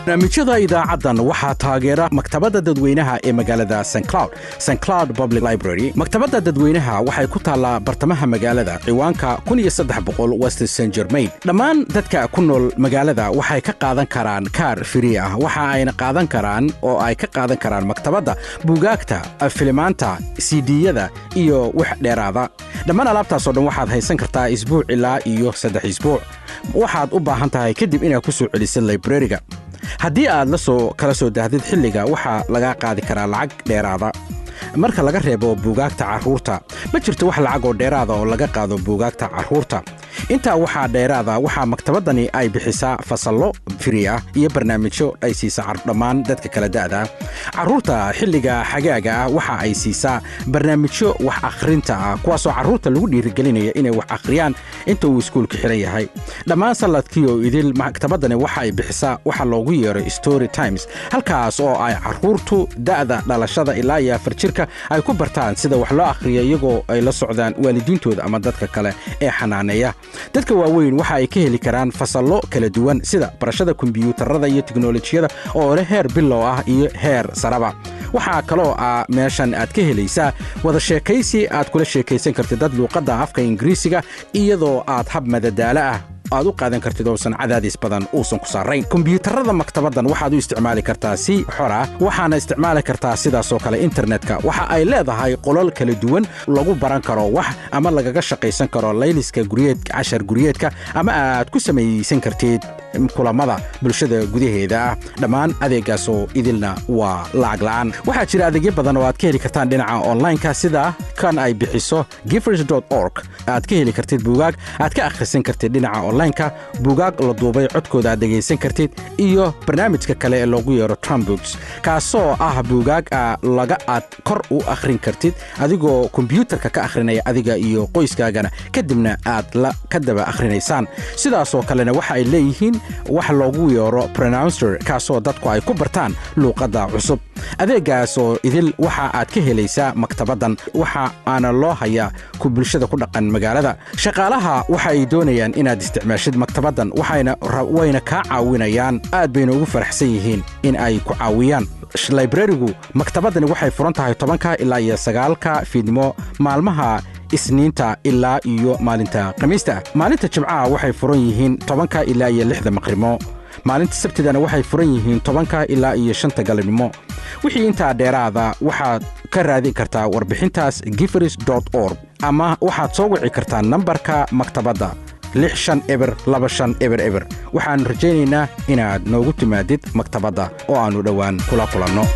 Barnaamijyada idaacaddan waxaa taageera maktabadda dadweynaha ee magaalada St Cloud, St Cloud Public Library. Maktabadda dadweynaha waxay ku taallaa bartamaha magaalada, ciwaanka 1300 West St Germain. Dhammaan dadka ku nool magaalada waxay ka qaadan karaan kaar free ah. Waxa ayna qaadan karaan oo ay ka qaadan karaan maktabadda buugaagta, filimaanta, CD-yada iyo wax dheeraada. Dhammaan alaabtaasoo dhan waxaad haysan kartaa isbuuc ilaa iyo 3 isbuuc. Waxaad u baahan tahay kadib inaad ku soo celisid library-ga. Haddii aad la soo kala soo daahdid xilliga, waxaa lagaa qaadi karaa lacag dheeraada. Marka laga reebo buugaagta carruurta, ma jirto wax lacag oo dheeraada oo laga qaado buugaagta carruurta. Intaa waxaa dheeraada, waxaa maktabaddani ay bixisaa fasallo free ah iyo barnaamijyo ay siisa dhammaan dadka kala da'da. Carruurta xilliga xagaaga ah waxa ay siisaa barnaamijyo wax akhrinta ah, kuwaasoo carruurta lagu dhiirigelinaya inay wax akhriyaan inta uu iskuulka xiran yahay. Dhammaan sanadkii oo idil maktabaddani waxa ay bixisaa waxa loogu yeero story times, halkaas oo ay carruurtu da'da dhalashada ilaa iyo 4 jirka ay ku bartaan sida wax loo akhriyo, iyagoo ay la socdaan waalidiintooda ama dadka kale ee xanaaneeya. Dadka waaweyn waxa ay ka heli karaan fasallo kala duwan, sida barashada kombiyuutarada iyo tiknolojiyada oo leh heer bilow ah iyo heer saraba. Waxaa kaloo ah meeshan aad ka helaysaa wada sheekaysi aad kula sheekaysan kartid dad luuqadda afka Ingiriisiga, iyadoo aad hab madadaalo ah aad u qaadan kartid ousan cadaadis badan uusan ku saarayn. Kombiyuutarada maktabaddan waxaad u isticmaali kartaa si xor ah, waxaana isticmaali kartaa sidaasoo kale internetka. Waxa ay leedahay qolol kala duwan lagu baran karo wax ama lagaga shaqaysan karo layliska guryeed, cashar guryeedka, ama aad ku samaysan kartid kulamada bulshada gudaheeda ah. Dhammaan adeegaasoo idilna waa lacag la'aan. Waxaa jira adeegyo badan oo aad ka heli kartaan dhinaca online-ka, sida kan ay bixiso givers org, aad ka heli kartid buugaag aad ka akhrisan kartid dhinaca online-ka, buugaag la duubay codkooda aad dhegaysan kartid, iyo barnaamijka kale ee loogu yeero Trumbooks, kaasoo ah buugaag laga aad kor u akhrin kartid adigoo kombyuutarka ka akhrinaya, adiga iyo qoyskaagana kadibna aad la ka daba akhrinaysaan. Sidaasoo kalena waxa ay leeyihiin wax loogu yeero pronouncer, kaasoo dadku ay ku bartaan luuqadda cusub. Adeegaas oo idil waxa aad ka helaysaa maktabaddan, waxa aana loo hayaa ku bulshada ku dhaqan magaalada. Shaqaalaha waxa ay doonayaan inaad isticmaashid maktabaddan, waxayna wayna kaa caawinayaan. Aad bayna ugu faraxsan yihiin in ay ku caawiyaan. Library-gu, maktabaddani, waxay furan tahay 10-ka ilaa iyo 9-ka fiidnimo maalmaha Isniinta ilaa iyo maalinta Khamiista. Maalinta Jimcaha waxay furan yihiin 10-ka ilaa iyo 6-da maqrimo. Maalinta Sabtidana waxay furan yihiin 10-ka ilaa iyo 5-ta galabnimo. Wixii intaa dheeraada waxaad ka raadin kartaa warbixintaas givers org, ama waxaad soo wici kartaa nambarka maktabadda, 650 02500. Waxaannu rajaynaynaa inaad noogu timaadid maktabadda oo aannu dhowaan kula kulanno.